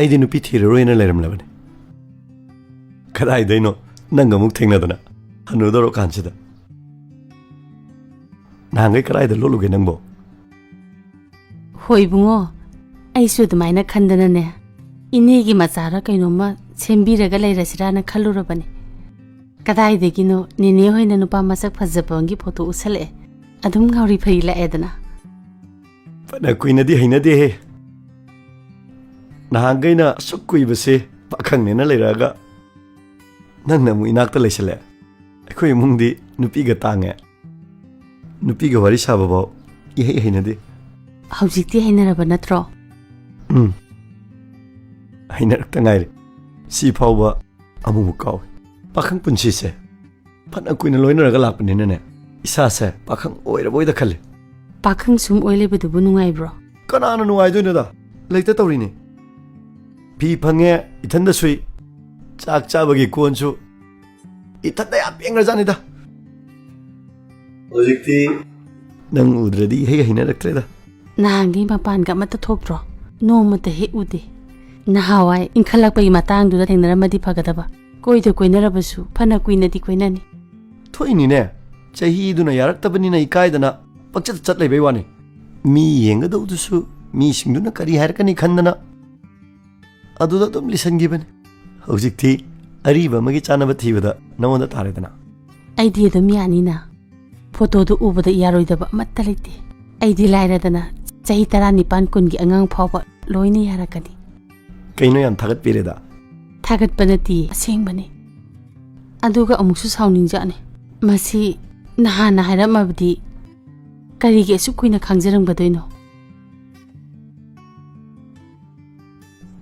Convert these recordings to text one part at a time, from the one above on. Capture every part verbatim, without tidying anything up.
ꯑꯩꯗꯤ ꯅꯨꯄꯤ ꯊꯤꯔꯔꯣꯏꯅ ꯂꯩꯔꯝꯂꯕꯅꯤ꯫ ꯀꯗꯥꯏꯗꯩꯅꯣ, ꯅꯪꯒ ꯑꯃꯨꯛ ꯊꯦꯡꯅꯗꯅ ꯍꯅꯨꯗꯧꯔ ꯀꯥꯟꯁꯤꯗ꯫ ꯅꯍꯥꯟꯈꯩ ꯀꯗꯥꯏꯗ ꯂꯣꯠꯂꯨꯒꯦ ꯅꯪꯕꯣ? ꯍꯣꯏ ꯏꯕꯨꯡꯉꯣ, ꯑꯩꯁꯨ ꯑꯗꯨꯃꯥꯏꯅ ꯈꯟꯗꯅꯅꯦ, ꯏꯅꯦꯒꯤ ꯃꯆꯥꯔ ꯀꯩꯅꯣꯝꯃ ꯁꯦꯝꯕꯤꯔꯒ ꯂꯩꯔꯁꯤꯔꯥꯅ ꯈꯜꯂꯨꯔꯕꯅꯤ꯫ ꯀꯗꯥꯏꯗꯒꯤꯅꯣ, ꯅꯦꯅꯦ ꯍꯣꯏꯅ ꯅꯨꯄꯥ ꯃꯁꯛ ꯐꯖꯕ ꯑꯃꯒꯤ ꯐꯣꯇꯣ ꯎꯠꯁꯜꯂꯛꯑꯦ꯫ ꯑꯗꯨꯝ ꯉꯥꯎꯔꯤ ꯐꯩ ꯂꯥꯛꯑꯦꯗꯅ꯫ ꯐꯅ ꯀꯨꯏꯅꯗꯤ ꯍꯩꯅꯗꯦꯍꯦ꯫ ꯅꯍꯥꯟꯈꯩꯅ ꯑꯁꯨꯛ ꯀꯨꯏꯕꯁꯦ ꯄꯥꯈꯪꯅꯦꯅ ꯂꯩꯔꯛꯑꯒ, ꯅꯪꯅ ꯑꯃꯨꯛ ꯏꯅꯥꯛꯇ ꯂꯩꯁꯜꯂꯦ꯫ ꯑꯩꯈꯣꯏ ꯏꯃꯨꯡꯗꯤ ꯅꯨꯄꯤꯒ ꯇꯥꯡꯉꯦ꯫ ꯅꯨꯄꯤꯒ ꯋꯥꯔꯤ ꯁꯥꯕꯐꯥꯎ ꯏꯍꯩ ꯍꯩꯅꯗꯦ꯫ ꯍꯧꯖꯤꯛꯇꯤ ꯍꯩꯅꯔꯕ ꯅꯠꯇ꯭ꯔꯣ? ꯎꯝ꯫ ꯍꯩꯅꯔꯛꯇ ꯉꯥꯏꯔꯤ꯫ ꯁꯤ ꯐꯥꯎꯕ ꯑꯃꯨꯛꯃꯨꯛ ꯀꯥꯎꯏ꯫ ꯄꯥꯈꯪ ꯄꯨꯟꯁꯤꯁꯦ ꯐꯅ ꯀꯨꯏꯅ ꯂꯣꯏꯅꯔꯒ ꯂꯥꯛꯄꯅꯤꯅꯅꯦ, ꯏꯁꯥꯁꯦ ꯄꯥꯈꯪ ꯑꯣꯏꯔꯕꯣꯏꯗ ꯈꯜꯂꯤ꯫ ꯄꯥꯈꯪ ꯁꯨꯝ ꯑꯣꯏ ꯂꯩꯕꯗꯨꯕꯨ ꯅꯨꯡꯉꯥꯏꯕ꯭ꯔꯣ? ꯀꯅꯥꯅ ꯅꯨꯡꯉꯥꯏꯗꯣꯏꯅꯣꯗ? ꯂꯩꯇ ꯇꯧꯔꯤꯅꯤ꯫ ꯐꯤ ꯐꯪꯉꯦ, ꯏꯊꯟꯗ ꯁꯨꯏ꯫ ꯆꯥꯛ ꯆꯥꯕꯒꯤ ꯀꯣꯟꯁꯨ ꯏꯊꯟꯗ ꯌꯥꯝ ꯄꯦꯡꯈ꯭ꯔꯖꯥꯠꯅꯤꯗ꯫ ꯍꯧꯖꯤꯛꯇꯤ ꯅꯪ ꯎꯗ꯭ꯔꯗꯤ ꯏꯍꯩ ꯍꯩꯅꯔꯛꯇ꯭ꯔꯦꯗ꯫ ꯅꯍꯥꯟꯒꯤ ꯃꯄꯥꯟꯒ ꯑꯃꯠꯇ ꯊꯣꯛꯇ꯭ꯔꯣ? ꯅꯣꯡꯃꯇ ꯍꯦꯛ ꯎꯗꯦ꯫ ꯅꯍꯥꯟꯋꯥꯏ ꯏꯟꯈꯠꯂꯛꯄꯒꯤ ꯃꯇꯥꯡꯗꯨꯗ ꯊꯦꯡꯅꯔꯝꯃꯗꯤ ꯐꯒꯗꯕ꯫ ꯀꯣꯏꯗ ꯀꯣꯏꯅꯔꯕꯁꯨ ꯐꯅ ꯀꯨꯏꯅꯗꯤ ꯀꯣꯏꯅꯅꯤ꯫ ꯊꯣꯛꯏꯅꯤꯅꯦ, ꯆꯍꯤꯗꯨꯅ ꯌꯥꯔꯛꯇꯕꯅꯤꯅ ꯏꯀꯥꯏꯗꯅ ꯄꯪꯆꯠ ꯆꯠ ꯂꯩꯕꯩ ꯋꯥꯅꯤ꯫ ꯃꯤ ꯌꯦꯡꯒꯗꯧꯗꯨꯁꯨ ꯃꯤꯁꯤꯡꯗꯨꯅ ꯀꯔꯤ ꯍꯥꯏꯔꯛꯀꯅꯤ ꯈꯟꯗꯅ ꯑꯗꯨꯗ ꯑꯗꯨꯝ ꯂꯤꯁꯟꯈꯤꯕꯅꯤ꯫ ꯍꯧꯖꯤꯛꯇꯤ ꯑꯔꯤꯕ ꯑꯃꯒꯤ ꯆꯥꯅꯕ ꯊꯤꯕꯗ ꯅꯉꯣꯟꯗ ꯇꯥꯔꯦꯗꯅ꯫ ꯑꯩꯗꯤ ꯑꯗꯨꯝ ꯌꯥꯅꯤꯅ꯫ ꯐꯣꯇꯣꯗꯨ ꯎꯕꯗ ꯌꯥꯔꯣꯏꯗꯕ ꯑꯃꯠꯇ ꯂꯩꯇꯦ꯫ ꯑꯩꯗꯤ ꯂꯥꯏꯔꯗꯅ ꯆꯍꯤ ꯇꯔꯥꯅꯤꯄꯥꯟ ꯀꯨꯟꯒꯤ ꯑꯉꯥꯡ ꯐꯥꯎꯕ ꯂꯣꯏꯅ ꯌꯥꯔꯛꯀꯅꯤ꯫ ꯀꯩꯅꯣ, ꯌꯥꯝ ꯊꯥꯒꯠꯄꯤꯔꯦꯗ꯫ ꯊꯥꯒꯠꯄ ꯅꯠꯇꯤꯌꯦ, ꯑꯁꯦꯡꯕꯅꯤ꯫ ꯑꯗꯨꯒ ꯑꯃꯨꯛꯁꯨ ꯁꯥꯎꯅꯤꯡꯖꯥꯠꯅꯤ꯫ ꯃꯁꯤ ꯅꯍꯥꯟꯅ ꯍꯥꯏꯔꯝꯃꯕꯗꯤ ꯀꯔꯤꯒꯤ ꯑꯁꯨꯛ ꯀꯨꯏꯅ ꯈꯥꯡꯖꯔꯝꯒꯗꯣꯏꯅꯣ?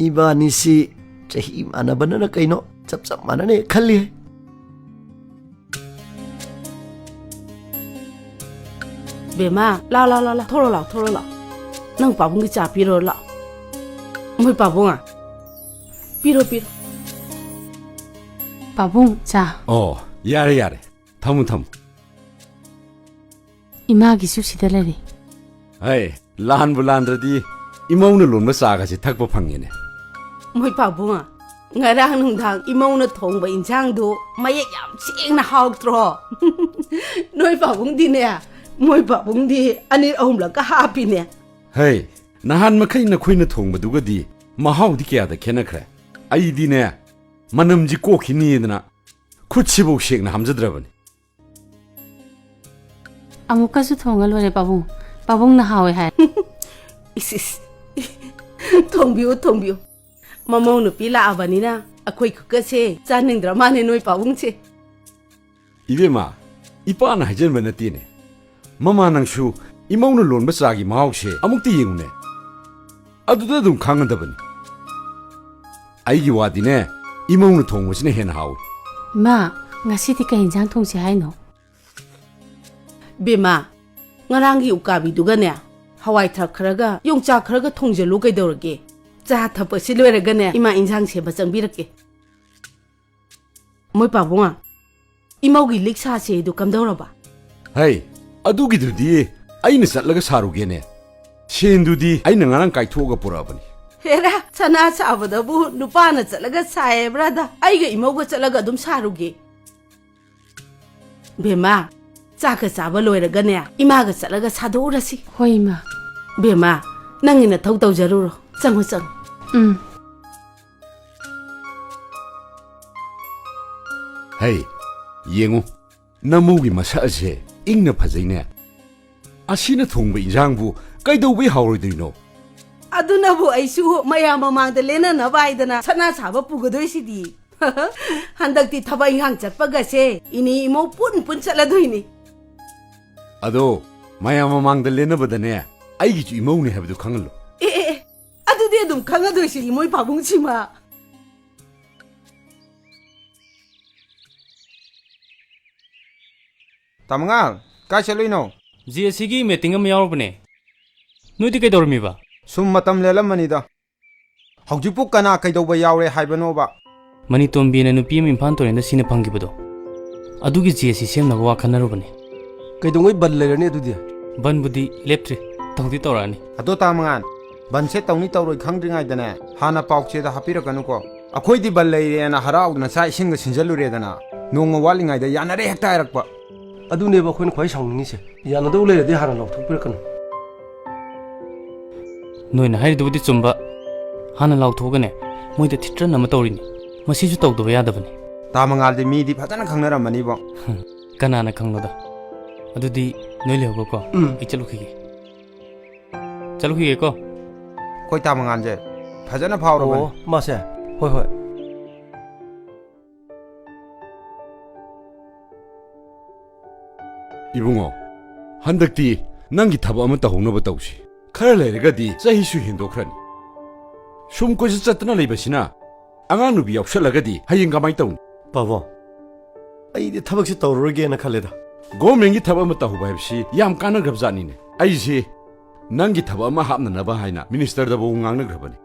ꯏꯕꯥꯅꯤꯁꯤ ꯆꯍꯤ ꯃꯥꯟꯅꯕꯅꯔ ꯀꯩꯅꯣ ꯆꯞ ꯆꯞ ꯃꯥꯟꯅꯅ ꯍꯦꯛ ꯈꯜꯂꯤ꯫ ꯕꯦꯝꯃ, ꯂꯥꯎ, ꯂꯥꯎ, ꯂꯥꯎ, ꯂꯥꯎ, ꯊꯣꯛꯂꯛꯑꯣ, ꯂꯥꯎ, ꯊꯣꯛꯂꯛꯑꯣ, ꯂꯥꯎ꯫ ꯅꯪ ꯄꯥꯕꯨꯡꯒꯤ ꯆꯥ ꯄꯤꯔꯣ, ꯂꯥꯎ꯫ ꯃꯣꯏ ꯄꯥꯕꯨꯡ, ꯄꯤꯔꯣ, ꯄꯤꯔꯣ꯫ ꯄꯥꯕꯨꯡ, ꯆꯥ꯫ ꯑꯣ, ꯌꯥꯔꯦ, ꯌꯥꯔꯦ꯫ ꯊꯝꯃꯨ, ꯊꯝꯃꯨ꯫ ꯏꯃꯥꯒꯤꯁꯨ ꯁꯤꯗ ꯂꯩꯔꯦ꯫ ꯍꯩ, ꯂꯥꯟꯕꯨ ꯂꯥꯟꯗ꯭ꯔꯗꯤ ꯏꯃꯧꯅ ꯂꯣꯟꯕ ꯆꯥꯒꯁꯦ ꯊꯛꯄ ꯐꯪꯉꯦꯅꯦ꯫ ꯃꯣꯏ ꯄꯥꯕꯨꯡ, ꯉꯔꯥꯡ ꯅꯨꯡꯗꯥꯡ ꯏꯃꯧꯅ ꯊꯣꯡꯕ ꯏꯟꯁꯥꯡꯗꯨ ꯃꯌꯦꯛ ꯌꯥꯝ ꯁꯦꯡꯅ ꯍꯥꯎꯇ꯭ꯔꯣ? ꯅꯣꯏ ꯄꯥꯕꯨꯡꯗꯤꯅꯦ, ꯃꯣꯏ ꯄꯥꯕꯨꯡꯗꯤ ꯑꯅꯤꯔꯛ ꯑꯍꯨꯝꯂꯛꯀ ꯍꯥꯞꯄꯤꯅꯦ꯫ ꯍꯩ, ꯅꯍꯥꯟ ꯃꯈꯩ ꯅꯈꯣꯏꯅ ꯊꯣꯡꯕꯗꯨꯒꯗꯤ ꯃꯍꯥꯎꯗꯤ ꯀꯌꯥꯗ ꯈꯦꯠꯅꯈ꯭ꯔꯦ꯫ ꯑꯩꯗꯤꯅꯦ, ꯃꯅꯝꯁꯤ ꯀꯣꯛꯈꯤꯅꯤꯗꯅ ꯈꯨꯠꯁꯤꯐꯧ ꯁꯦꯡꯅ ꯍꯥꯝꯖꯗ꯭ꯔꯕꯅꯤ꯫ ꯑꯃꯨꯛꯀꯁꯨ ꯊꯣꯡꯉ ꯂꯣꯏꯔꯦ, ꯄꯥꯕꯨꯡ꯫ ꯄꯥꯕꯨꯡꯅ ꯍꯥꯎꯋꯦ ꯍꯥꯏ꯫ ꯏꯁ, ꯏꯁ꯫ ꯊꯣꯡꯕꯤꯌꯨ, ꯊꯣꯡꯕꯤꯌꯨ꯫ ꯃꯃꯧ ꯅꯨꯄꯤ ꯂꯥꯛꯑꯕꯅꯤꯅ ꯑꯩꯈꯣꯏ ꯈꯨꯠꯀꯁꯦ ꯆꯥꯅꯤꯡꯗ꯭ꯔ ꯃꯥꯅꯦ ꯅꯣꯏ ꯄꯥꯕꯨꯡꯁꯦ꯫ ꯏꯕꯦꯝꯃ, ꯏꯄꯥꯅ ꯍꯥꯏꯖꯟꯕ ꯅꯠꯇꯦꯅꯦ꯫ ꯃꯃꯥ, ꯅꯪꯁꯨ ꯏꯃꯧꯅ ꯂꯣꯟꯕ ꯆꯥꯒꯤ ꯃꯍꯥꯎꯁꯦ ꯑꯃꯨꯛꯇ ꯌꯦꯡꯉꯨꯅꯦ꯫ ꯑꯗꯨꯗ ꯑꯗꯨꯝ ꯈꯪꯒꯗꯕꯅꯤ꯫ ꯑꯩꯒꯤ ꯋꯥꯗꯤꯅꯦ, ꯏꯃꯧꯅ ꯊꯣꯡꯕꯁꯤꯅ ꯍꯦꯟꯅ ꯍꯥꯎꯏ꯫ ꯃꯥ, ꯉꯁꯤꯗꯤ ꯀꯩ ꯏꯟꯖꯥꯡ ꯊꯣꯡꯁꯤ ꯍꯥꯏꯅꯣ? ꯕꯦꯝꯃ, ꯉꯔꯥꯡꯒꯤ ꯎꯀꯥꯕꯤꯗꯨꯒꯅꯦ, ꯍꯋꯥꯏ ꯊ꯭ꯔꯥꯛ ꯈꯔꯒ ꯌꯣꯡꯆꯥꯛ ꯈꯔꯒ ꯊꯣꯡꯖꯜꯂꯨ ꯀꯩꯗꯧꯔꯒꯦ? ꯆꯥ ꯊꯛꯄꯁꯤ ꯂꯣꯏꯔꯒꯅꯦ, ꯏꯃꯥ ꯏꯟꯖꯥꯡ ꯁꯦꯝꯕ ꯆꯪꯕꯤꯔꯛꯀꯦ꯫ ꯃꯣꯏ ꯄꯥꯕꯨꯡ, ꯏꯃꯧꯒꯤ ꯂꯤꯛ ꯁꯥꯁꯦ ꯑꯗꯨ ꯀꯝꯗꯧꯔꯕ? ꯍꯩ, ꯑꯗꯨꯒꯤꯗꯨꯗꯤ ꯑꯩꯅ ꯆꯠꯂꯒ ꯁꯥꯔꯨꯒꯦꯅꯦ꯫ ꯁꯦꯟꯗꯨꯗꯤ ꯑꯩꯅ ꯉꯔꯥꯡ ꯀꯥꯏꯊꯣꯛꯑꯒ ꯄꯨꯔꯛꯑꯕꯅꯤ꯫ ꯍꯦꯔꯥ, ꯁꯅꯥ ꯁꯥꯕꯗꯕꯨ ꯅꯨꯄꯥꯅ ꯆꯠꯂꯒ ꯁꯥꯏ ꯍꯥꯏꯕ꯭ꯔꯥꯗ? ꯑꯩꯒ ꯏꯃꯧꯒ ꯆꯠꯂꯒ ꯑꯗꯨꯝ ꯁꯥꯔꯨꯒꯦ꯫ ꯕꯦꯝꯃ, ꯆꯥꯛꯀ ꯆꯥꯕ ꯂꯣꯏꯔꯒꯅꯦ, ꯏꯃꯥꯒ ꯆꯠꯂꯒ ꯁꯥꯗꯣꯛꯎꯔꯁꯤ꯫ ꯍꯣꯏ, ꯏꯃꯥ꯫ ꯕꯦꯝꯃ, ꯅꯪꯒꯤ ꯅꯊꯧ ꯇꯧꯖꯔꯨꯔꯣ꯫ ꯆꯪꯉꯨ, ꯆꯪꯉꯨ꯫ ꯎꯝ꯫ ꯍꯩ, ꯌꯦꯡꯉꯨ, ꯅꯃꯧꯒꯤ ꯃꯁꯛ ꯑꯁꯦ ꯏꯪꯅ ꯐꯖꯩꯅꯦ꯫ ꯑꯁꯤꯅ ꯊꯣꯡꯕ ꯏꯟꯖꯥꯡꯕꯨ ꯀꯩꯗꯧꯕꯩ ꯍꯥꯎꯔꯣꯏꯗꯣꯏꯅꯣ? ꯑꯗꯨꯅꯕꯨ ꯑꯩꯁꯨ ꯃꯌꯥꯝ ꯃꯃꯥꯡꯗ ꯂꯦꯟꯅꯅꯕ ꯍꯥꯏꯗꯅ ꯁꯅꯥ ꯁꯥꯕ ꯄꯨꯒꯗꯣꯏꯁꯤꯗꯤ꯫ ꯍꯟꯗꯛꯇꯤ ꯊꯕꯛ ꯏꯟꯈꯥꯡ ꯆꯠꯄꯒꯁꯦ ꯏꯅꯦ ꯏꯃꯧ ꯄꯨꯟ ꯄꯨꯟ ꯆꯠꯂꯗꯣꯏꯅꯤ꯫ ꯑꯗꯣ ꯃꯌꯥꯝ ꯃꯃꯥꯡꯗ ꯂꯦꯟꯅꯕꯗꯅꯦ, ꯑꯩꯒꯤꯁꯨ ꯏꯃꯧꯅꯦ ꯍꯥꯏꯕꯗꯨ ꯈꯪꯍꯜꯂꯨ꯫ ꯑꯦ, ꯑꯦ, ꯑꯦ, ꯑꯗꯨꯗꯤ ꯑꯗꯨꯝ ꯈꯪꯉꯗꯣꯏꯁꯤ ꯏꯃꯣꯏ ꯄꯥꯕꯨꯡꯁꯤꯃ꯫ ꯇꯥꯃꯉꯥ, ꯀꯥꯏ ꯆꯠꯂꯨꯏꯅꯣ? ꯖꯤ ꯑꯦꯁ ꯁꯤꯒꯤ ꯃꯤꯇꯤꯡ ꯑꯃ ꯌꯥꯎꯔꯨꯕꯅꯦ꯫ ꯅꯣꯏꯗꯤ ꯀꯩꯗꯧꯔꯝꯃꯤꯕ? ꯁꯨꯝ ꯃꯇꯝ ꯂꯦꯜꯂꯝꯕꯅꯤꯗ꯫ ꯍꯧꯖꯤꯛꯄꯨ ꯀꯅꯥ ꯀꯩꯗꯧꯕ ꯌꯥꯎꯔꯦ ꯍꯥꯏꯕꯅꯣꯕ? ꯃꯅꯤꯇꯣꯝꯕꯤꯅ ꯅꯨꯄꯤ ꯑꯃ ꯏꯝꯐꯥꯜ ꯇꯨꯔꯦꯟꯗ ꯁꯤꯅ ꯐꯪꯈꯤꯕꯗꯣ, ꯑꯗꯨꯒꯤ ꯖꯤ ꯑꯦꯁ ꯁꯤ ꯁꯦꯝꯅꯕ ꯋꯥ ꯈꯟꯅꯔꯨꯕꯅꯤ꯫ ꯀꯩꯗꯧꯉꯩ ꯕꯟ ꯂꯩꯔꯅꯤ ꯑꯗꯨꯗꯤ? ꯕꯟꯕꯨꯗꯤ ꯂꯦꯞꯇ꯭ꯔꯤ, ꯇꯧꯗꯤ ꯇꯧꯔꯛꯑꯅꯤ꯫ ꯑꯗꯣ ꯇꯥꯃꯉꯥꯟ, ꯕꯟꯁꯦ ꯇꯧꯅꯤ ꯇꯧꯔꯣꯏ ꯈꯪꯗ꯭ꯔꯤꯉꯩꯗꯅꯦ, ꯍꯥꯟꯅ ꯄꯥꯎꯆꯦꯗ ꯍꯥꯞꯄꯤꯔꯛꯀꯅꯨꯀꯣ꯫ ꯑꯩꯈꯣꯏꯗꯤ ꯕꯟ ꯂꯩꯔꯦꯅ ꯍꯔꯥꯎꯗꯅ ꯆꯥꯛ ꯏꯁꯤꯡꯒ ꯁꯤꯟꯖꯜꯂꯨꯔꯦꯗꯅ, ꯅꯣꯡꯃ ꯋꯥꯠꯂꯤꯉꯩꯗ ꯌꯥꯅꯔꯦ ꯍꯦꯛꯇ ꯍꯥꯏꯔꯛꯄ꯫ ꯑꯗꯨꯅꯦꯕ ꯑꯩꯈꯣꯏꯅ ꯈ꯭ꯋꯥꯏ ꯁꯥꯎꯅꯤꯡꯉꯤꯁꯦ꯫ ꯌꯥꯅꯗꯧ ꯂꯩꯔꯗꯤ ꯍꯥꯟꯅ ꯂꯥꯎꯊꯣꯛꯄꯤꯔꯛꯀꯅꯨ꯫ ꯅꯣꯏꯅ ꯍꯥꯏꯔꯤꯗꯨꯕꯨꯗꯤ ꯆꯨꯝꯕ꯫ ꯍꯥꯟꯅ ꯂꯥꯎꯊꯣꯛꯑꯒꯅꯦ, ꯃꯣꯏꯗ ꯊꯤꯠꯇ꯭ꯔꯟ ꯑꯃ ꯇꯧꯔꯤꯅꯤ꯫ ꯃꯁꯤꯁꯨ ꯇꯧꯗꯕ ꯌꯥꯗꯕꯅꯤ꯫ ꯇꯥ ꯃꯉꯥꯜꯗꯤ ꯃꯤꯗꯤ ꯐꯖꯅ ꯈꯪꯅꯔꯝꯃꯅꯤꯕꯣ꯫ ꯀꯅꯥꯅ ꯈꯪꯕꯗ? ꯑꯗꯨꯗꯤ ꯅꯣꯏ ꯂꯩꯍꯧꯕꯀꯣ꯫ ꯎꯝ꯫ ꯑꯩ ꯆꯠꯂꯨꯈꯤꯒꯦ꯫ ꯆꯠꯂꯨꯈꯤꯒꯦꯀꯣ꯫ ꯑꯩꯈꯣꯏ ꯇꯥ ꯃꯉꯥꯜꯁꯦ ꯐꯖꯅ ꯐꯥꯎꯔꯕꯅꯦ꯫ ꯑꯣ, ꯃꯥꯁꯦ? ꯍꯣꯏ, ꯍꯣꯏ꯫ ꯏꯕꯨꯡꯉꯣ, ꯍꯟꯗꯛꯇꯤ ꯅꯪꯒꯤ ꯊꯕꯛ ꯑꯃ ꯇꯧꯍꯧꯅꯕ ꯇꯧꯁꯤ꯫ ꯈꯔ ꯂꯩꯔꯒꯗꯤ ꯆꯍꯤꯁꯨ ꯍꯦꯟꯗꯣꯛꯈ꯭ꯔꯅꯤ꯫ ꯁꯨꯝ ꯀꯣꯏꯆꯠ ꯆꯠꯇꯅ ꯂꯩꯕꯁꯤꯅ ꯑꯉꯥꯡ ꯅꯨꯄꯤ ꯌꯥꯎꯁꯜꯂꯒꯗꯤ ꯍꯌꯦꯡ ꯀꯃꯥꯏ ꯇꯧꯅꯤ? ꯄꯥꯕꯨꯡ, ꯑꯩꯗꯤ ꯊꯕꯛꯁꯤ ꯇꯧꯔꯔꯣꯏꯒꯦꯅ ꯈꯜꯂꯦꯗ꯫ ꯒꯣꯔꯃꯦꯟꯒꯤ ꯊꯕꯛ ꯑꯃ ꯇꯧꯍꯧꯕ ꯍꯥꯏꯕꯁꯤ ꯌꯥꯝ ꯀꯥꯟꯅꯈ꯭ꯔꯕ ꯖꯥꯠꯅꯤꯅꯦ꯫ ꯑꯩꯁꯤ ꯅꯪꯒꯤ ꯊꯕꯛ ꯑꯃ ꯍꯥꯞꯅꯅꯕ ꯍꯥꯏꯅ ꯃꯤꯅꯤꯁꯇꯔꯗꯐꯥꯎ ꯉꯥꯡꯅꯈ꯭ꯔꯕꯅꯤ꯫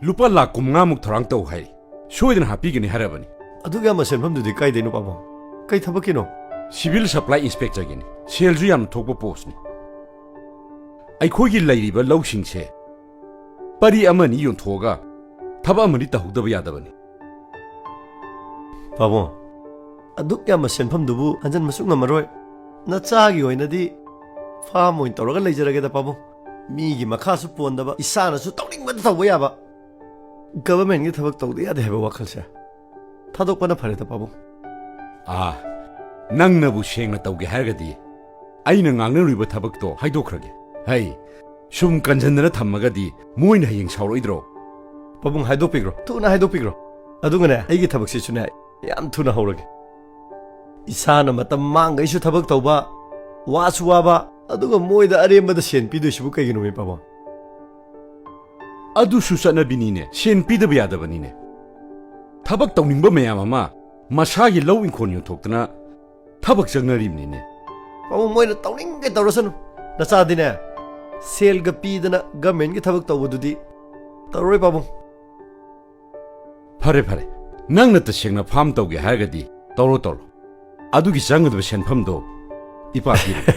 ꯂꯨꯄꯥ ꯂꯥꯈ ꯀꯨꯟꯃꯉꯥꯃꯨꯛ ꯊꯧꯔꯥꯡ ꯇꯧ ꯍꯥꯏ꯫ ꯁꯣꯏꯗꯅ ꯍꯥꯞꯄꯤꯒꯅꯤ ꯍꯥꯏꯔꯕꯅꯤ꯫ ꯑꯗꯨꯛ ꯌꯥꯝꯕ ꯁꯦꯟꯐꯝꯗꯨꯗꯤ ꯀꯥꯏꯗꯩꯅꯣ, ꯄꯥꯕꯨꯡ? ꯀꯩ ꯊꯕꯛꯀꯤꯅꯣ? Civil supply ꯏꯟꯁꯄꯦꯛꯇꯔꯒꯤꯅꯤ꯫ ꯁꯦꯜꯁꯨ ꯌꯥꯝꯅ ꯊꯣꯛꯄ ꯄꯣꯁꯅꯤ꯫ ꯑꯩꯈꯣꯏꯒꯤ ꯂꯩꯔꯤꯕ ꯂꯧꯁꯤꯡꯁꯦ ꯄꯔꯤ ꯑꯃꯅꯤ ꯌꯣꯟꯊꯣꯛꯑꯒ ꯊꯕꯛ ꯑꯃꯅꯤ ꯇꯧꯍꯧꯗꯕ ꯌꯥꯗꯕꯅꯤ꯫ ꯄꯥꯕꯨꯡ, ꯑꯗꯨꯛ ꯌꯥꯝꯕ ꯁꯦꯟꯐꯝꯗꯨꯕꯨ ꯍꯟꯖꯟꯕꯁꯨ ꯉꯝꯃꯔꯣꯏ꯫ ꯅꯆꯥꯒꯤ ꯑꯣꯏꯅꯗꯤ ꯐꯥꯝ ꯑꯣꯏꯅ ꯇꯧꯔꯒ ꯂꯩꯖꯔꯒꯦꯗ, ꯄꯥꯕꯨꯡ꯫ ꯃꯤꯒꯤ ꯃꯈꯥꯁꯨ ꯄꯣꯟꯗꯕ, ꯏꯁꯥꯅꯁꯨ ꯇꯧꯅꯤꯡꯕꯗ ꯇꯧꯕ ꯌꯥꯕ꯫ ꯒꯚꯔꯟꯃꯦꯟꯠꯀꯤ ꯊꯕꯛ ꯇꯧꯗ ꯌꯥꯗꯦ ꯍꯥꯏꯕ ꯋꯥꯈꯜꯁꯦ ꯊꯥꯗꯣꯛꯄꯅ ꯐꯔꯦꯗ, ꯄꯥꯕꯨꯡ꯫ ꯑꯥ, ꯅꯪꯅꯕꯨ ꯁꯦꯡꯅ ꯇꯧꯒꯦ ꯍꯥꯏꯔꯒꯗꯤ, ꯑꯩꯅ ꯉꯥꯡꯅꯔꯨꯔꯤꯕ ꯊꯕꯛꯇꯣ ꯍꯥꯏꯗꯣꯛꯈ꯭ꯔꯒꯦ꯫ ꯍꯩ, ꯁꯨꯝ ꯀꯟꯖꯟꯗꯅ ꯊꯝꯃꯒꯗꯤ ꯃꯣꯏꯅ ꯍꯌꯦꯡ ꯁꯥꯎꯔꯛꯑꯣꯏꯗ꯭ꯔꯣ? ꯄꯥꯕꯨꯡ, ꯍꯥꯏꯗꯣꯛꯄꯤꯈ꯭ꯔꯣ, ꯊꯨꯅ ꯍꯥꯏꯗꯣꯛꯄꯤꯈ꯭ꯔꯣ꯫ ꯑꯗꯨꯒꯅꯦ, ꯑꯩꯒꯤ ꯊꯕꯛꯁꯤꯁꯨꯅꯦ, ꯌꯥꯝ ꯊꯨꯅ ꯍꯧꯔꯒꯦ꯫ ꯏꯁꯥꯅ ꯃꯇꯝ ꯃꯥꯡꯈꯩꯁꯨ ꯊꯕꯛ ꯇꯧꯕ, ꯋꯥꯁꯨ ꯋꯥꯕ, ꯑꯗꯨꯒ ꯃꯣꯏꯗ ꯑꯔꯦꯝꯕꯗ ꯁꯦꯟ ꯄꯤꯗꯣꯏꯁꯤꯕꯨ ꯀꯩꯒꯤꯅꯣꯃꯤ, ꯄꯥꯕꯨꯡ? ꯑꯗꯨꯁꯨ ꯆꯠꯅꯕꯤꯅꯤꯅꯦ, ꯁꯦꯟ ꯄꯤꯗꯕ ꯌꯥꯗꯕꯅꯤꯅꯦ꯫ ꯊꯕꯛ ꯇꯧꯅꯤꯡꯕ ꯃꯌꯥꯝ ꯑꯃ ꯃꯁꯥꯒꯤ ꯂꯧ ꯏꯪꯈꯣꯜ ꯌꯣꯟꯊꯣꯛꯇꯅ ꯊꯕꯛ ꯆꯪꯅꯔꯤꯕꯅꯤꯅꯦ꯫ ꯄꯥꯕꯨꯡ, ꯃꯣꯏꯅ ꯇꯧꯅꯤꯡꯒꯦ ꯇꯧꯔꯁꯅꯨ꯫ ꯅꯆꯥꯗꯤꯅꯦ, ꯁꯦꯜꯒ ꯄꯤꯗꯅ ꯒꯚꯔꯟꯃꯦꯟꯠꯀꯤ ꯊꯕꯛ ꯇꯧꯕꯗꯨꯗꯤ ꯇꯧꯔꯔꯣꯏ, ꯄꯥꯕꯨꯡ꯫ ꯐꯔꯦ, ꯐꯔꯦ꯫ ꯅꯪꯅ ꯇꯁꯦꯡꯅ ꯐꯥꯝ ꯇꯧꯒꯦ ꯍꯥꯏꯔꯒꯗꯤ ꯇꯧꯔꯣ, ꯇꯧꯔꯣ꯫ ꯑꯗꯨꯒꯤ ꯆꯪꯒꯗꯕ ꯁꯦꯟꯐꯝꯗꯣ ꯏꯄꯥ ꯄꯤꯔꯒꯦ꯫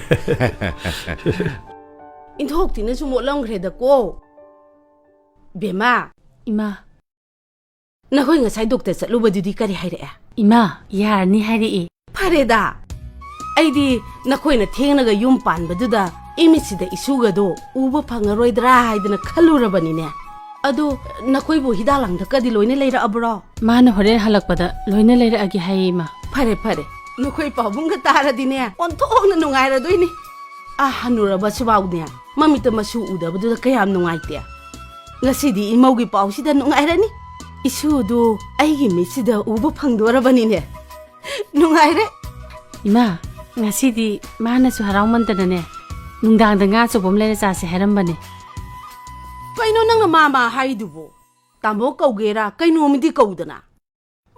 ꯏꯟꯊꯣꯛꯇꯤꯅꯁꯨ ꯃꯣꯠꯂꯝꯈ꯭ꯔꯦꯗꯀꯣ꯫ ꯕꯦꯝꯃ, ꯏꯃꯥ꯫ ꯅꯈꯣꯏ ꯉꯁꯥꯏ ꯗꯣꯛꯇꯔ ꯆꯠꯂꯨꯕꯗꯨꯗꯤ ꯀꯔꯤ ꯍꯥꯏꯔꯛꯑꯦ? ꯏꯃꯥ, ꯌꯥꯔꯅꯤ ꯍꯥꯏꯔꯛꯑꯦ꯫ ꯐꯔꯦꯗ꯫ ꯑꯩꯗꯤ ꯅꯈꯣꯏꯅ ꯊꯦꯡꯅꯒ ꯌꯨꯝ ꯄꯥꯟꯕꯗꯨꯗ ꯏꯃꯤꯠꯁꯤꯗ ꯏꯁꯨꯒꯗꯣ ꯎꯕ ꯐꯪꯉꯔꯣꯏꯗ꯭ꯔꯥ ꯍꯥꯏꯗꯅ ꯈꯜꯂꯨꯔꯕꯅꯤꯅꯦ꯫ ꯑꯗꯨ ꯅꯈꯣꯏꯕꯨ ꯍꯤꯗꯥꯛ ꯂꯥꯡꯊꯛꯀꯗꯤ ꯂꯣꯏꯅ ꯂꯩꯔꯛꯑꯕ꯭ꯔꯣ? ꯃꯥꯅ ꯍꯣꯔꯦꯟ ꯍꯜꯂꯛꯄꯗ ꯂꯣꯏꯅ ꯂꯩꯔꯛꯑꯒꯦ ꯍꯥꯏꯌꯦ, ꯏꯃꯥ꯫ ꯐꯔꯦ, ꯐꯔꯦ꯫ ꯅꯈꯣꯏ ꯄꯥꯕꯨꯡꯒ ꯇꯥꯔꯗꯤꯅꯦ, ꯑꯣꯟꯊꯣꯛꯅ ꯅꯨꯡꯉꯥꯏꯔꯗꯣꯏꯅꯤ꯫ ꯑꯥ ꯍꯟꯅꯨꯔꯕꯁꯤꯐꯥꯎꯅꯦ, ꯃꯃꯤꯠꯇ ꯃꯁꯨ ꯎꯗꯕꯗꯨꯗ ꯀꯌꯥꯝ ꯅꯨꯡꯉꯥꯏꯇꯦ꯫ ꯉꯁꯤꯗꯤ ꯏꯃꯧꯒꯤ ꯄꯥꯎꯁꯤꯗ ꯅꯨꯡꯉꯥꯏꯔꯅꯤ꯫ ꯏꯁꯨꯗꯨ ꯑꯩꯒꯤ ꯃꯤꯠꯁꯤꯗ ꯎꯕ ꯐꯪꯗꯣꯔꯕꯅꯤꯅꯦ꯫ ꯅꯨꯡꯉꯥꯏꯔꯦ꯫ ꯏꯃꯥ, ꯉꯁꯤꯗꯤ ꯃꯥꯅꯁꯨ ꯍꯔꯥꯎꯃꯟꯗꯅꯅꯦ, ꯅꯨꯡꯗꯥꯡꯗ ꯉꯥ ꯑꯆꯧꯕ ꯑꯃ ꯂꯩꯔ ꯆꯥꯁꯦ ꯍꯥꯏꯔꯝꯕꯅꯦ꯫ ꯀꯩꯅꯣ ꯅꯪꯅ ꯃꯥ ꯃꯥ ꯍꯥꯏꯗꯨꯕꯨ? ꯇꯥꯃꯣ ꯀꯧꯒꯦꯔꯥ ꯀꯩꯅꯣꯝꯗꯤ ꯀꯧꯗꯅ꯫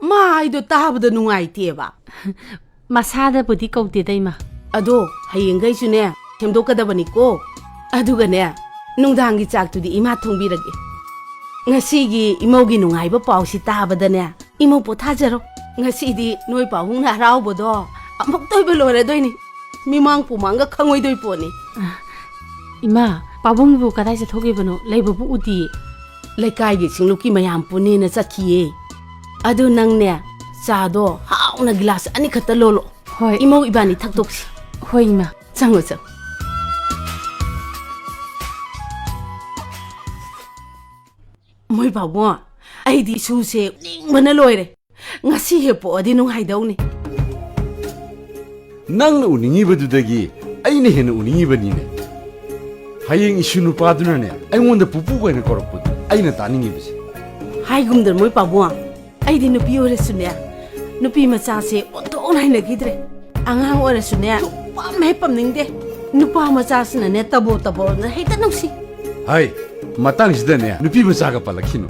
ꯃꯥ ꯍꯥꯏꯗꯣ ꯇꯥꯕꯗ ꯅꯨꯡꯉꯥꯏꯇꯦꯕ꯫ ꯃꯁꯥꯗꯕꯨꯗꯤ ꯀꯧꯗꯦꯗ, ꯏꯃꯥ꯫ ꯑꯗꯣ ꯍꯌꯦꯡꯈꯩꯁꯨꯅꯦ, ꯁꯦꯝꯗꯣꯛꯀꯗꯕꯅꯤꯀꯣ꯫ ꯑꯗꯨꯒꯅꯦ, ꯅꯨꯡꯗꯥꯡꯒꯤ ꯆꯥꯛꯇꯨꯗꯤ ꯏꯃꯥ ꯊꯣꯡꯕꯤꯔꯒꯦ꯫ ꯉꯁꯤꯒꯤ ꯏꯃꯧꯒꯤ ꯅꯨꯡꯉꯥꯏꯕ ꯄꯥꯎꯁꯤ ꯇꯥꯕꯗꯅꯦ, ꯏꯃꯧ ꯄꯣꯊꯥꯖꯔꯣ꯫ ꯉꯁꯤꯗꯤ ꯅꯣꯏ ꯄꯥꯕꯨꯡꯅ ꯍꯔꯥꯎꯕꯗꯣ ꯑꯃꯨꯛꯇ ꯑꯣꯏꯕ ꯂꯣꯏꯔꯗꯣꯏꯅꯤ꯫ ꯃꯤꯃꯥꯡ ꯄꯨꯃꯥꯡꯒ ꯈꯪꯉꯣꯏꯗꯣꯏ ꯄꯣꯠꯅꯤ꯫ ꯏꯃꯥ, ꯄꯥꯕꯨꯡꯕꯨ ꯀꯗꯥꯏ ꯆꯠꯊꯣꯛꯈꯤꯕꯅꯣ? ꯂꯩꯕꯕꯨ ꯎꯗꯤꯌꯦ꯫ ꯂꯩꯀꯥꯏꯒꯤ ꯁꯤꯡꯂꯨꯞꯀꯤ ꯃꯌꯥꯝ ꯄꯨꯟꯅꯦꯅ ꯆꯠꯈꯤꯌꯦ꯫ ꯑꯗꯨ ꯅꯪꯅꯦ, ꯆꯥꯗꯣ ꯍꯥꯎꯅ ꯒꯤꯂꯥꯁ ꯑꯅꯤꯈꯛꯇ ꯂꯣꯜꯂꯣ꯫ ꯍꯣꯏ꯫ ꯏꯃꯧ ꯏꯕꯥꯅꯤ ꯊꯛꯇꯣꯛꯁꯤ꯫ ꯍꯣꯏ, ꯏꯃꯥ꯫ ꯆꯪꯉꯣ, ꯆꯪꯉꯣ꯫ ꯃꯣꯏ ꯄꯥꯕꯨꯡ, ꯑꯩꯗꯤ ꯏꯁꯨꯁꯦ ꯎꯅꯤꯡꯕꯅ ꯂꯣꯏꯔꯦ꯫ ꯉꯁꯤ ꯍꯦꯛ ꯄꯣꯛꯑꯗꯤ ꯅꯨꯡꯉꯥꯏꯗꯧꯅꯤ꯫ ꯅꯪꯅ ꯎꯅꯤꯡꯉꯤꯕꯗꯨꯗꯒꯤ ꯑꯩꯅ ꯍꯦꯟꯅ ꯎꯅꯤꯡꯉꯤꯕꯅꯤꯅꯦ꯫ ꯍꯌꯦꯡ ꯏꯁꯨ ꯅꯨꯄꯥꯗꯨꯅꯅꯦ, ꯑꯩꯉꯣꯟꯗ ꯄꯨꯄꯨ ꯀꯥꯏꯅ ꯀꯧꯔꯛꯄꯗꯨ ꯑꯩꯅ ꯇꯥꯅꯤꯡꯉꯤꯕꯁꯦ꯫ ꯍꯥꯏꯒꯨꯝꯗꯅ ꯃꯣꯏ ꯄꯥꯕꯨꯡ, ꯑꯩꯗꯤ ꯅꯨꯄꯤ ꯑꯣꯏꯔꯁꯨꯅꯦ, ꯅꯨꯄꯤ ꯃꯆꯥꯁꯦ ꯑꯣꯟꯊꯣꯛꯅ ꯍꯩꯅꯈꯤꯗ꯭ꯔꯦ꯫ ꯑꯉꯥꯡ ꯑꯣꯏꯔꯁꯨꯅꯦ, ꯁꯨꯛꯄꯝ ꯍꯦꯛ ꯄꯝꯅꯤꯡꯗꯦ꯫ ꯅꯨꯄꯥ ꯃꯆꯥꯁꯤꯅꯅꯦ, ꯇꯕꯣ ꯇꯕꯣꯅ ꯍꯦꯛꯇ ꯅꯨꯡꯁꯤ꯫ ꯍꯥꯏ, ꯃꯇꯥꯡꯁꯤꯗꯅꯦ, ꯅꯨꯄꯤ ꯃꯆꯥꯒ ꯄꯜꯂꯛꯈꯤꯅꯨ꯫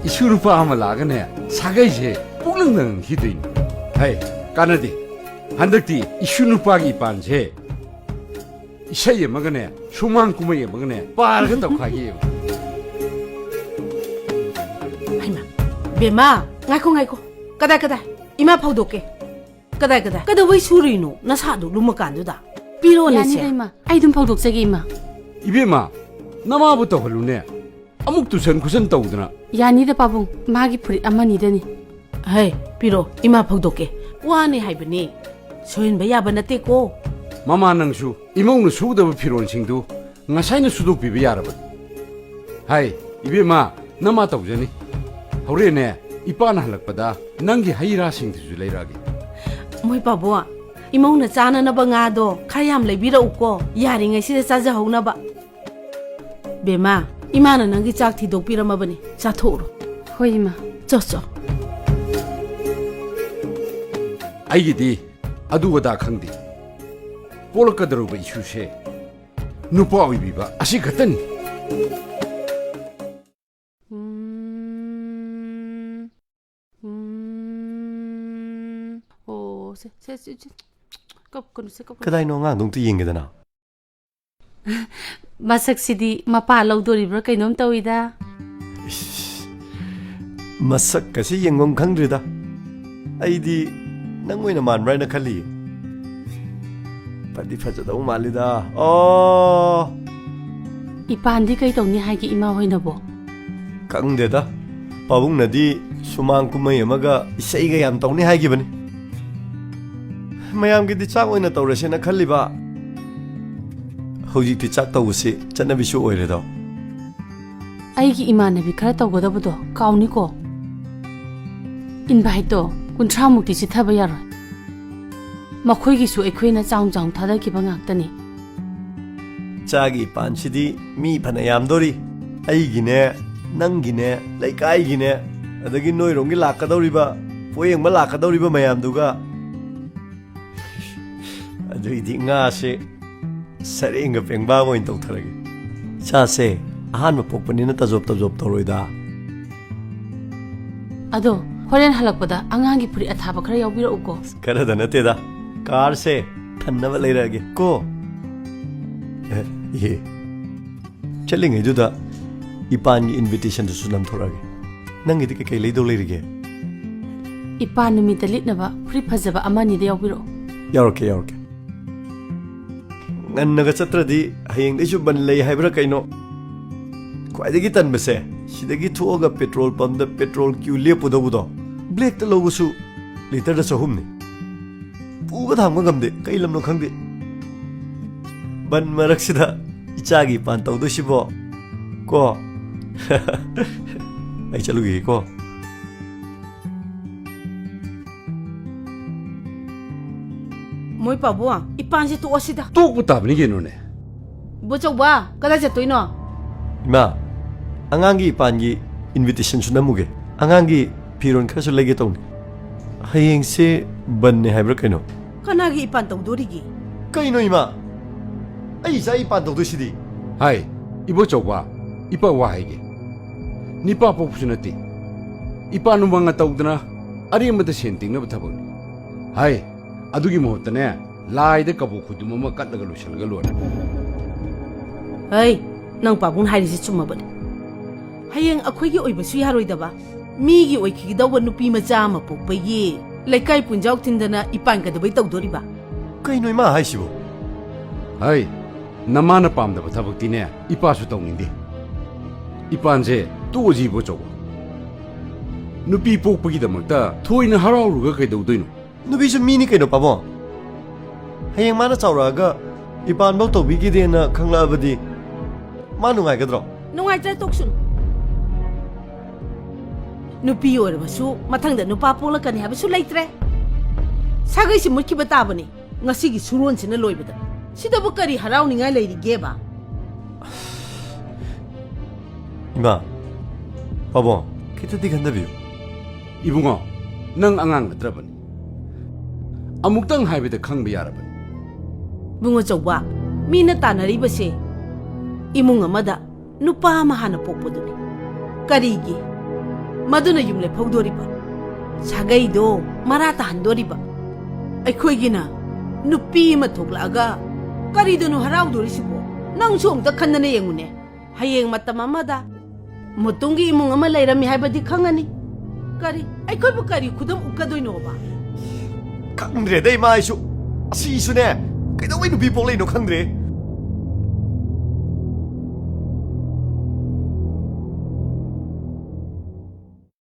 ꯏꯁꯨ ꯅꯨꯄꯥ ꯑꯃ ꯂꯥꯛꯑꯒꯅꯦ, ꯁꯥꯒꯩꯁꯦ ꯄꯨꯛꯂꯪ ꯂꯪꯈꯤꯗꯣꯏꯅꯤ꯫ ꯍꯥꯏ, ꯀꯥꯟꯅꯗꯦ꯫ ꯍꯟꯗꯛꯇꯤ ꯏꯁꯨ ꯅꯨꯄꯥꯒꯤ ꯏꯄꯥꯟꯁꯦ ꯏꯁꯩ ꯑꯃꯒꯅꯦ, ꯁꯨꯃꯥꯡ ꯀꯨꯝꯍꯩ ꯑꯃꯒꯅꯦ, ꯄꯥꯔꯒ ꯇꯧꯈꯥꯏꯒꯦ꯫ ꯍꯩꯃꯥ, ꯕꯦꯝꯃ, ꯉꯥꯏꯈꯣ, ꯉꯥꯏꯈꯣ꯫ ꯀꯗꯥꯏ, ꯀꯗꯥꯏ? ꯏꯃꯥ ꯐꯧꯗꯣꯛꯀꯦ꯫ ꯀꯗꯥꯏ, ꯀꯗꯥꯏ? ꯀꯩꯗꯧꯕꯩ ꯁꯨꯔꯤꯅꯣ? ꯅꯁꯥꯗꯨ ꯂꯨꯝꯃꯀꯥꯟꯗꯨꯗ꯫ ꯄꯤꯔꯣꯅꯦ ꯁꯦ꯫ ꯌꯥꯅꯤꯗ, ꯏꯃꯥ꯫ ꯑꯩ ꯑꯗꯨꯝ ꯐꯧꯗꯣꯛꯆꯒꯦ, ꯏꯃꯥ꯫ ꯏꯕꯦꯝꯃ, ꯅꯃꯥꯕꯨ ꯇꯧꯍꯜꯂꯨꯅꯦ꯫ ꯑꯃꯨꯛ ꯇꯨꯁꯟ ꯈꯨꯁꯟ ꯇꯧꯗꯅ꯫ ꯌꯥꯅꯤꯗ ꯄꯥꯕꯨꯡ, ꯃꯥꯒꯤ ꯐꯨꯔꯤꯠ ꯑꯃꯅꯤꯗꯅꯤ꯫ ꯍꯩ, ꯄꯤꯔꯣ, ꯏꯃꯥ ꯐꯧꯗꯣꯛꯀꯦ꯫ ꯋꯥꯅꯤ ꯍꯥꯏꯕꯅꯦ, ꯁꯣꯏꯍꯟꯕ ꯌꯥꯕ ꯅꯠꯇꯦꯀꯣ꯫ ꯃꯃꯥ, ꯅꯪꯁꯨ ꯏꯃꯧꯅ ꯁꯨꯒꯗꯕ ꯐꯤꯔꯣꯜꯁꯤꯡꯗꯨ ꯉꯁꯥꯏꯅ ꯁꯨꯗꯣꯛꯄꯤꯕ ꯌꯥꯔꯕꯅꯤ꯫ ꯍꯥꯏ, ꯏꯕꯦꯝꯃ, ꯅꯃꯥ ꯇꯧꯖꯅꯤ꯫ ꯍꯣꯔꯦꯟꯅꯦ, ꯏꯄꯥꯅ ꯍꯜꯂꯛꯄꯗ ꯅꯪꯒꯤ ꯍꯩ ꯔꯥꯁꯤꯡꯗꯨꯁꯨ ꯂꯩꯔꯛꯑꯒꯦ꯫ ꯃꯣꯏ ꯄꯥꯕꯨꯡ, ꯏꯃꯧꯅ ꯆꯥꯅꯅꯕ ꯉꯥꯗꯣ ꯈꯔ ꯌꯥꯝ ꯂꯩꯕꯤꯔꯛꯎꯀꯣ, ꯌꯥꯔꯤꯉꯩꯁꯤꯗ ꯆꯥꯖꯍꯧꯅꯕ꯫ ꯕꯦꯝꯃ, ꯏꯃꯥꯅ ꯅꯪꯒꯤ ꯆꯥꯛ ꯊꯤꯗꯣꯛꯄꯤꯔꯝꯃꯕꯅꯤ, ꯆꯥꯊꯣꯛꯎꯔꯣ꯫ ꯍꯣꯏ, ꯏꯃꯥ꯫ ꯆꯣ, ꯆꯣ꯫ ꯑꯩꯒꯤꯗꯤ ꯑꯗꯨ ꯑꯗꯥ ꯈꯪꯗꯦ꯫ ꯄꯣꯛꯂꯛꯀꯗꯧꯔꯤꯕ ꯏꯁꯨꯁꯦ ꯅꯨꯄꯥ ꯑꯣꯏꯕꯤꯕ ꯑꯁꯤ ꯈꯛꯇꯅꯤ꯫ ꯎꯝ, ꯎꯝ꯫ ꯑꯣ, ꯁꯦ, ꯁꯦ, ꯁꯦ, ꯁꯦ꯫ ꯀꯞꯀꯅꯨ, ꯁꯦ, ꯀꯞꯀꯅꯨ꯫ ꯀꯗꯥꯏꯅꯣ ꯑꯉꯥꯡꯗꯣ ꯑꯝꯇ ꯌꯦꯡꯒꯦꯗꯅ? ꯃꯁꯛꯁꯤꯗꯤ ꯃꯄꯥ ꯂꯧꯗꯣꯔꯤꯕ꯭ꯔꯥ ꯀꯩꯅꯣꯝ ꯇꯧꯏꯗ꯫ ꯏꯁ, ꯃꯁꯛꯀꯁꯤ ꯌꯦꯡꯐꯝ ꯈꯪꯗ꯭ꯔꯤꯗ꯫ ꯑꯩꯗꯤ ꯅꯪ ꯑꯣꯏꯅ ꯃꯥꯟꯕ꯭ꯔꯥ ꯍꯥꯏꯅ ꯈꯜꯂꯤꯌꯦ꯫ ꯐꯗꯤ ꯐꯖꯗꯧ ꯃꯥꯜꯂꯤꯗ꯫ ꯑꯣ! ꯏꯄꯥꯟꯗꯤ ꯀꯩ ꯇꯧꯅꯤ ꯍꯥꯏꯒꯦ ꯏꯃꯥ ꯍꯣꯏꯅꯕꯣ? ꯈꯪꯗꯦꯗ꯫ ꯄꯥꯕꯨꯡꯅꯗꯤ ꯁꯨꯃꯥꯡ ꯀꯨꯝꯍꯩ ꯑꯃꯒ ꯏꯁꯩꯒ ꯌꯥꯝ ꯇꯧꯅꯤ ꯍꯥꯏꯈꯤꯕꯅꯤ꯫ ꯃꯌꯥꯝꯒꯤꯗꯤ ꯆꯥꯛ ꯑꯣꯏꯅ ꯇꯧꯔꯁꯦꯅ ꯈꯜꯂꯤꯕ꯫ ꯍꯧꯖꯤꯛꯇꯤ ꯆꯥꯛ ꯇꯧꯕꯁꯤ ꯆꯠꯅꯕꯤꯁꯨ ꯑꯣꯏꯔꯦꯗꯣ꯫ ꯑꯩꯒꯤ ꯏꯃꯥꯟꯅꯕꯤ ꯈꯔ ꯇꯧꯒꯗꯕꯗꯣ ꯀꯥꯎꯅꯤꯀꯣ꯫ ꯏꯟꯚꯥꯏꯠꯇꯣ ꯀꯨꯟꯊ꯭ꯔꯥ ꯃꯨꯛꯇꯤ ꯆꯤꯠꯊꯕ ꯌꯥꯔꯣꯏ꯫ ꯃꯈꯣꯏꯒꯤꯁꯨ ꯑꯩꯈꯣꯏꯅ ꯆꯥꯎꯅ ꯆꯥꯎꯅ ꯊꯥꯗꯈꯤꯕ ꯉꯥꯛꯇꯅꯤ꯫ ꯆꯥꯒꯤ ꯏꯄꯥꯟꯁꯤꯗꯤ ꯃꯤ ꯐꯅ ꯌꯥꯝꯗꯣꯔꯤ꯫ ꯑꯩꯒꯤꯅꯦ, ꯅꯪꯒꯤꯅꯦ, ꯂꯩꯀꯥꯏꯒꯤꯅꯦ, ꯑꯗꯒꯤ ꯅꯣꯏꯔꯣꯝꯒꯤ ꯂꯥꯛꯀꯗꯧꯔꯤꯕ, ꯄꯣꯌꯦꯡꯕ ꯂꯥꯛꯀꯗꯧꯔꯤꯕ ꯃꯌꯥꯝꯗꯨꯒ꯫ ꯑꯗꯨꯏꯗꯤ ꯉꯥꯁꯦ ꯁꯔꯦꯡꯒ ꯄꯦꯡꯕꯥꯒ ꯑꯣꯏꯅ ꯇꯧꯊꯔꯒꯦ꯫ ꯏꯆꯥꯁꯦ ꯑꯍꯥꯟꯕ ꯄꯣꯛꯄꯅꯤꯅ ꯇꯖꯣꯞ ꯇꯖꯣꯞ ꯇꯧꯔꯣꯏꯗ꯫ ꯑꯗꯣ ꯍꯣꯔꯦꯟ ꯍꯜꯂꯛꯄꯗ ꯑꯉꯥꯡꯒꯤ ꯐꯨꯔꯤꯠ ꯑꯊꯥꯕ ꯈꯔ ꯌꯥꯎꯕꯤꯔꯛꯎꯀꯣ꯫ ꯈꯔꯗ ꯅꯠꯇꯦꯗ, ꯀꯥꯔꯁꯦ ꯊꯟꯅꯕ ꯂꯩꯔꯛꯑꯒꯦ ꯀꯣ꯫ ꯑꯦ, ꯏꯍꯦ꯫ ꯆꯠꯂꯤꯉꯩꯗꯨꯗ ꯏꯄꯥꯟꯒꯤ ꯏꯟꯚꯤꯇꯦꯁꯟꯗꯨꯁꯨ ꯅꯝꯊꯣꯔꯛꯑꯒꯦ꯫ ꯅꯪꯒꯤꯗꯤ ꯀꯩꯀꯩ ꯂꯩꯗꯧ ꯂꯩꯔꯤꯒꯦ? ꯏꯄꯥꯟ ꯅꯨꯃꯤꯠꯇ ꯂꯤꯠꯅꯕ ꯐꯨꯔꯤꯠ ꯐꯖꯕ ꯑꯃ ꯑꯅꯤꯗ ꯌꯥꯎꯕꯤꯔꯛꯑꯣ꯫ ꯌꯥꯎꯔꯛꯀꯦ, ꯌꯥꯎꯔꯛꯀꯦ꯫ ꯉꯟꯅꯒ ꯆꯠꯇ꯭ꯔꯗꯤ ꯍꯌꯦꯡꯗꯩꯁꯨ ꯕꯟ ꯂꯩ ꯍꯥꯏꯕ꯭ꯔꯥ ꯀꯩꯅꯣ? ꯈ꯭ꯋꯥꯏꯗꯒꯤ ꯇꯟꯕꯁꯦ, ꯁꯤꯗꯒꯤ ꯊꯣꯛꯑꯒ ꯄꯦꯇ꯭ꯔꯣꯜ ꯄꯝꯗ ꯄꯦꯇ꯭ꯔꯣꯜ ꯀ꯭ꯌꯨ ꯂꯦꯞꯄꯨꯗꯧꯕꯗꯣ꯫ ꯕ꯭ꯂꯦꯛꯇ ꯂꯧꯕꯁꯨ ꯂꯤꯇꯔꯗ ꯆꯍꯨꯝꯅꯤ꯫ ꯄꯨꯕ ꯊꯥꯡꯕ ꯉꯝꯗꯦ, ꯀꯩ ꯂꯝꯅꯣ ꯈꯪꯗꯦ꯫ ꯕꯟ ꯃꯔꯛꯁꯤꯗ ꯏꯆꯥꯒꯤ ꯏꯄꯥꯟ ꯇꯧꯗꯣꯏꯁꯤꯕꯣ? ꯀꯣ? ꯑꯩ ꯆꯠꯂꯨꯈꯤꯒꯦꯀꯣ꯫ ꯃꯣꯏ ꯄꯥꯕꯨꯡ, ꯏꯄꯥꯟꯁꯦ ꯇꯣꯛꯑꯁꯤꯗ꯫ ꯇꯣꯛꯄ ꯇꯥꯕꯅꯤ ꯀꯩꯅꯣꯅꯦ꯫ ꯏꯕꯣꯆꯧꯕ, ꯀꯗꯥꯏ ꯆꯠꯇꯣꯏꯅꯣ? ꯏꯃꯥ, ꯑꯉꯥꯡꯒꯤ ꯏꯄꯥꯟꯒꯤ ꯏꯟꯚꯤꯇꯦꯁꯟꯁꯨ ꯅꯝꯃꯨꯒꯦ꯫ ꯑꯉꯥꯡꯒꯤ ꯐꯤꯔꯣꯜ ꯈꯔꯁꯨ ꯂꯩꯒꯦ ꯇꯧꯅꯤ꯫ ꯍꯌꯦꯡꯁꯦ ꯕꯟꯅꯦ ꯍꯥꯏꯕ꯭ꯔꯥ ꯀꯩꯅꯣ? ꯀꯅꯥꯒꯤ ꯏꯄꯥꯟ ꯇꯧꯗꯣꯔꯤꯒꯦ? ꯀꯩꯅꯣ ꯏꯃꯥ? ꯑꯩ ꯏꯆꯥ ꯏꯄꯥꯟ ꯇꯧꯗꯣꯏꯁꯤꯗꯤ? ꯍꯥꯏ, ꯏꯕꯣꯆꯧꯕ, ꯏꯄꯥ ꯋꯥ ꯍꯥꯏꯒꯦ꯫ ꯅꯤꯄꯥ ꯄꯣꯛꯄꯁꯨ ꯅꯠꯇꯦ꯫ ꯏꯄꯥꯟ ꯅꯨꯡꯕꯥꯡꯒ ꯇꯧꯗꯅ ꯑꯔꯦꯝꯕꯗ ꯁꯦꯟ ꯇꯤꯡꯅꯕ ꯊꯕꯛꯅꯤ꯫ ꯍꯥꯏ, ꯑꯗꯨꯒꯤ ꯃꯍꯨꯠꯇꯅꯦ, ꯂꯥꯏꯗ ꯀꯕꯣꯛ ꯈꯨꯗꯨꯝ ꯑꯃ ꯀꯠꯂꯒ ꯂꯣꯏꯁꯤꯜꯂꯒ ꯂꯣꯏꯔꯦ꯫ ꯍꯩ, ꯅꯪ ꯄꯥꯕꯨꯡꯅ ꯍꯥꯏꯔꯤꯁꯤ ꯆꯨꯝꯃꯕꯅꯤ꯫ ꯍꯌꯦꯡ ꯑꯩꯈꯣꯏꯒꯤ ꯑꯣꯏꯕꯁꯨ ꯌꯥꯔꯣꯏꯗꯕ, ꯃꯤꯒꯤ ꯑꯣꯏꯈꯤꯒꯗꯧꯕ ꯅꯨꯄꯤ ꯃꯆꯥ ꯑꯃ ꯄꯣꯛꯄꯒꯤ ꯂꯩꯀꯥꯏ ꯄꯨꯟꯖꯥꯎ ꯊꯤꯟꯗꯅ ꯏꯄꯥꯟ ꯀꯩꯗꯧꯕꯩ ꯇꯧꯗꯣꯔꯤꯕ? ꯀꯩꯅꯣ ꯏꯃꯥ ꯍꯥꯏꯁꯤꯕꯣ? ꯍꯩ, ꯅꯃꯥꯅ ꯄꯥꯝꯗꯕ ꯊꯕꯛꯇꯤꯅꯦ, ꯏꯄꯥꯁꯨ ꯇꯧꯅꯤꯡꯗꯦ꯫ ꯏꯄꯥꯟꯁꯦ ꯇꯣꯛꯑꯁꯤ, ꯏꯕꯣꯆꯧꯕ꯫ ꯅꯨꯄꯤ ꯄꯣꯛꯄꯒꯤꯗꯃꯛꯇ ꯊꯣꯏꯅ ꯍꯔꯥꯎꯔꯨꯔꯒ ꯀꯩꯗꯧꯗꯣꯏꯅꯣ? ꯅꯨꯄꯤꯁꯨ ꯃꯤꯅꯤ ꯀꯩꯅꯣ, ꯄꯥꯕꯨꯡ꯫ ꯍꯌꯦꯡ ꯃꯥꯅ ꯆꯥꯎꯔꯛꯑꯒ ꯏꯄꯥꯟꯐꯧ ꯇꯧꯕꯤꯈꯤꯗꯦꯅ ꯈꯪꯂꯛꯑꯕꯗꯤ ꯃꯥ ꯅꯨꯡꯉꯥꯏꯒꯗ꯭ꯔꯣ? ꯅꯨꯡꯉꯥꯏꯇ꯭ꯔ ꯇꯣꯛꯁꯅꯨ꯫ ꯅꯨꯄꯤ ꯑꯣꯏꯔꯕꯁꯨ ꯃꯊꯪꯗ ꯅꯨꯄꯥ ꯄꯣꯛꯂꯛꯀꯅꯤ ꯍꯥꯏꯕꯁꯨ ꯂꯩꯇ꯭ꯔꯦ꯫ ꯁꯥꯒꯩꯁꯤ ꯃꯨꯠꯈꯤꯕ ꯇꯥꯕꯅꯤ ꯉꯁꯤꯒꯤ ꯁꯨꯔꯣꯟꯁꯤꯅ ꯂꯣꯏꯕꯗ꯫ ꯁꯤꯗꯕꯨ ꯀꯔꯤ ꯍꯔꯥꯎꯅꯤꯡꯉꯥꯏ ꯂꯩꯔꯤꯒꯦꯕ? ꯏꯃꯥ, ꯄꯥꯕꯨꯡ, ꯈꯤꯇꯗꯤ ꯈꯟꯊꯕꯤꯌꯨ꯫ ꯏꯕꯨꯡꯉꯣ, ꯅꯪ ꯑꯉꯥꯡ ꯅꯠꯇ꯭ꯔꯕꯅꯤ꯫ ꯑꯃꯨꯛꯇꯪ ꯍꯥꯏꯕꯗ ꯈꯪꯕ ꯌꯥꯔꯕꯅꯤ꯫ ꯏꯕꯨꯡꯉꯣ ꯆꯧꯕ, ꯃꯤꯅ ꯇꯥꯟꯅꯔꯤꯕꯁꯦ ꯏꯃꯨꯡ ꯑꯃꯗ ꯅꯨꯄꯥ ꯑꯃ ꯍꯥꯟꯅ ꯄꯣꯛꯄꯗꯨꯅꯤ꯫ ꯀꯔꯤꯒꯤ? ꯃꯗꯨꯅ ꯌꯨꯝ ꯂꯦꯞꯍꯧꯗꯣꯔꯤꯕ, ꯁꯥꯒꯩꯗꯣ ꯃꯔꯥ ꯇꯥꯍꯟꯗꯣꯔꯤꯕ꯫ ꯑꯩꯈꯣꯏꯒꯤꯅ ꯅꯨꯄꯤ ꯑꯃ ꯊꯣꯛꯂꯛꯑꯒ ꯀꯔꯤꯗꯅꯣ ꯍꯔꯥꯎꯗꯣꯔꯤꯁꯤꯕꯣ? ꯅꯪꯁꯨ ꯑꯝꯇ ꯈꯟꯗꯅ ꯌꯦꯡꯉꯨꯅꯦ꯫ ꯍꯌꯦꯡ ꯃꯇꯝ ꯑꯃꯗ ꯃꯨꯇꯨꯝꯒꯤ ꯏꯃꯨꯡ ꯑꯃ ꯂꯩꯔꯝꯃꯤ ꯍꯥꯏꯕꯗꯤ ꯈꯪꯉꯅꯤ꯫ ꯀꯔꯤ? ꯑꯩꯈꯣꯏꯕꯨ ꯀꯔꯤ ꯈꯨꯗꯝ ꯎꯠꯀꯗꯣꯏꯅꯣꯕ? ꯈꯪꯗ꯭ꯔꯦꯗ ꯏꯃꯥ, ꯑꯩꯁꯨ꯫ ꯑꯁꯤꯁꯨꯅꯦ, ꯀꯩꯗꯧꯕꯩ ꯅꯨꯄꯤ ꯄꯣꯛꯂꯛꯏꯅꯣ ꯈꯪꯗ꯭ꯔꯦ꯫